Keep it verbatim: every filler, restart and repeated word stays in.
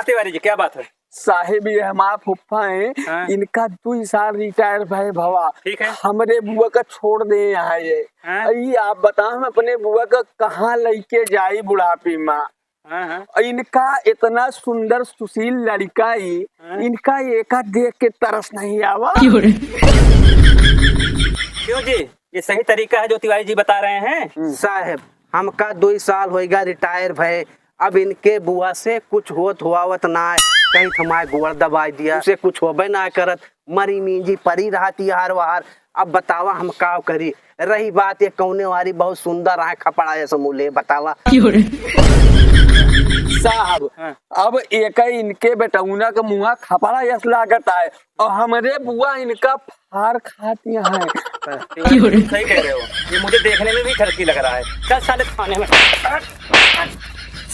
तिवारी जी, क्या बात है? साहेब, ये हमार फुफ्फा हैं, हाँ। इनका दुई साल रिटायर भए भवा। ठीक है। हमरे बुआ का छोड़ दे यहाँ ये। हाँ। ई आप बताओ, हम अपने बुआ का कहाँ लइके जाई बुढ़ापी मा? हाँ, हाँ। इनका इतना सुंदर सुशील लड़िका ई, हाँ। इनका एका देख के तरस नहीं आवा। क्यों जी, ये सही तरीका है जो तिवारी जी बता रहे हैं? साहेब, हमका दुई साल होइगा रिटायर भए, अब इनके बुआ से कुछ होत हुआवत नाय, कहीं थमाए गोड़ दबाइ दिया, उसे कुछ होबे नाय करत, मरी मींजी परी रहती हर वहर। अब बतावा हम का करी? रही बात ये कौने वाली बहुत सुंदर है खपड़ा ये समूले, बतावा। साहब, हाँ। अब एक इनके बेटौना के मुँहा खपड़ा यस लागत है और हमरे बुआ इनका फार खाती है। सही कह रहे हो, ये मुझे देखने में भी ठरकी लग रहा है। चल साले थाने में।